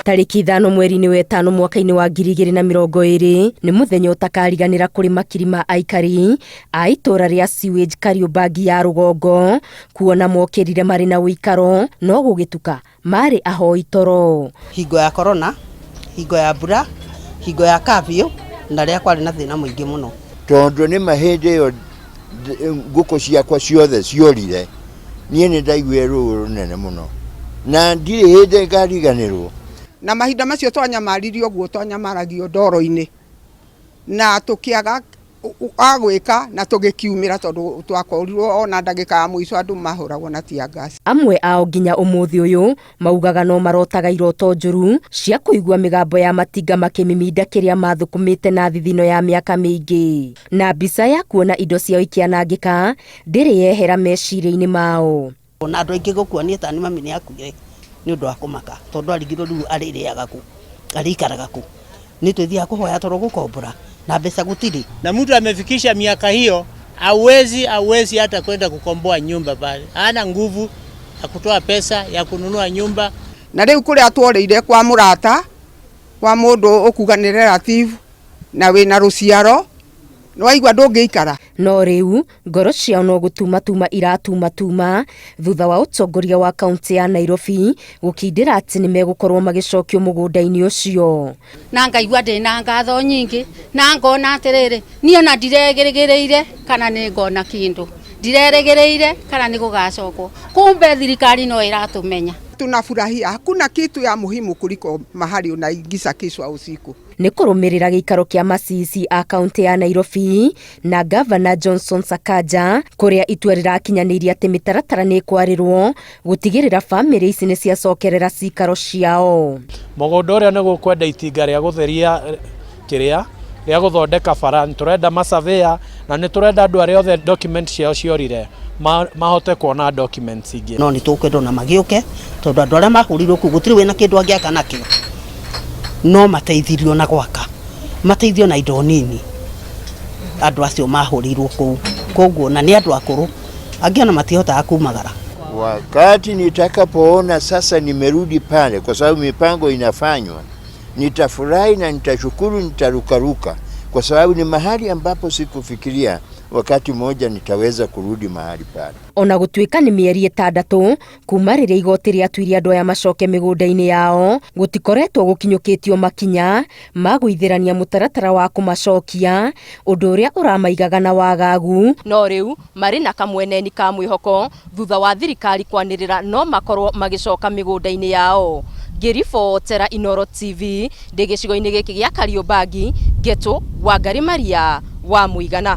Tarĩki 5 mweri-inĩ wa ĩtano mwaka-inĩ wa 2020 nĩ mũthenya ũtakariganĩra kũrĩ makiri ma aikari a itũra rĩa Sewage Kariobangi ya rũgongo kuona mokĩrire marĩ na ũikaro no gũgĩtuka marĩ ahoi toro. Hingo ya corona, hingo ya mbura, hingo ya curfew, na rĩrĩa kwarĩ na thĩna mũingĩ mũno. Tondũ nĩ ma hĩndĩ ĩyo ngũkũ ciakwa ciothe ciorire, niĩ nĩ ndaiguire ruo rũnene mũno na ndirĩ hĩndĩ ngariganĩrwo. Na mahinda macio twanyamaririo ũguo twanyamaragio ndoro-inĩ na tũkĩaga a gwĩka na tũgĩkiumĩra tondũ twakorirwo ona ndagĩka ya mũico andũ mahũragwo na tear gas. Amwe ao nginya ũmũthĩ ũyũ maugaga no marotaga iroto njũru cia kũigua mĩgambo ya matinga makĩmiminda kĩrĩa mathũkũmĩte na thithino ya mĩaka mĩingĩ, na mbica ya kuona indo ciao ikĩanangĩka ndĩrĩ yehera meciria-inĩ mao. Na andũ aingĩ gũkua niĩ tani mami nĩ akuire nĩ ũndũ wa kũmaka tondũ arigirwo rĩu arĩrĩaga kũ, arĩikaraga kũ. Nĩ twĩthiaga kũhoya toro gũkombora na mbeca gũtirĩ. Na mtu amefikisha miaka hiyo hawezi hata kwenda kukomboa nyumba pale, hana nguvu ya kutoa pesa ya kununua nyumba. Na rĩu kũrĩa tworĩire kwa mũrata kwa mũndũ ũkuga nĩ relative na wĩna rũciaro nĩwaigua ndũngĩikara. No rĩu ngoro ciao no gũtumatuma iratumatuma thutha wa ũtongoria wa kaunti ya Nairobi gũkindĩra atĩ nĩ megũkorwo magĩcokio mũgũnda-inĩ ũcio. Na ngaigua ndĩna ngatho nyingĩ na ngona atĩrĩrĩ niĩ ona ndirerĩgĩrĩire kana nĩ ngona kĩndũ, ndirerĩgĩrĩire kana nĩ gũgacokwo, kumbe thirikari no ĩratũmenya. Tunafurahia, hakuna kitu ya muhimu kuliko mahali unaingiza kichwa usiku. Nĩ kũrũmĩrĩra gĩikaro kĩa Masisi a kaunti ya Nairobi na Gavana Johnson Sakaja kũrĩa itua rĩrakinyanĩirie atĩ mĩtaratara nĩ ĩkwarĩrwo gũtigĩrĩra bamĩrĩ ici nĩ ciacokerera cikaro ciao. Mũgũnda ũrĩa nĩ gũkwenda itinga rĩa gũtheria kĩrĩa rĩa gũthondeka bara, nĩ tũrenda masurveyor na nĩ tũrenda andũ arĩa othe document ciao ciorire mahote kuona documents ingĩ. No nĩ tũkwenda ona magĩũke tondũ andũ arĩa mahũrirwo kũu gũtirĩ wĩna kĩndũ angĩaka nakĩo, no mateithirio na gwaka, mateithio na indo nini andũ acio mahũrirwo kũu, koguo na nĩ andũ akũrũ angĩ ona matihotaga kumagara. Wakati nitakapoona sasa nimerudi pale, kwa sababu mipango inafanywa, nitafurahi na nitashukuru, nitarukaruka, kwa sababu ni mahali ambapo sikufikiria wakati mmoja nitaweza kurudi mahali pale. Ona gũtuĩka nĩ mĩeri 6 kuma rĩrĩa igoti rĩatuire andũ aya macoke mĩgũnda-inĩ yao, gũtikoretwo gũkinyũkĩtio makinya ma gũithĩrania mũtaratara wa kũmacokia, ũndũ ũrĩa ũramaigaga na wagagu. No rĩu marĩ na kamweneni ka mwĩhoko thutha wa thirikari kwanĩrĩra no makorwo magĩcoka mĩgũnda-inĩ yao. Ngĩribotera Inooro TV ndĩ gĩcigo-inĩ gĩkĩ gĩa Kariobangi, Ngeto, Wangari Maria wa Mũigana.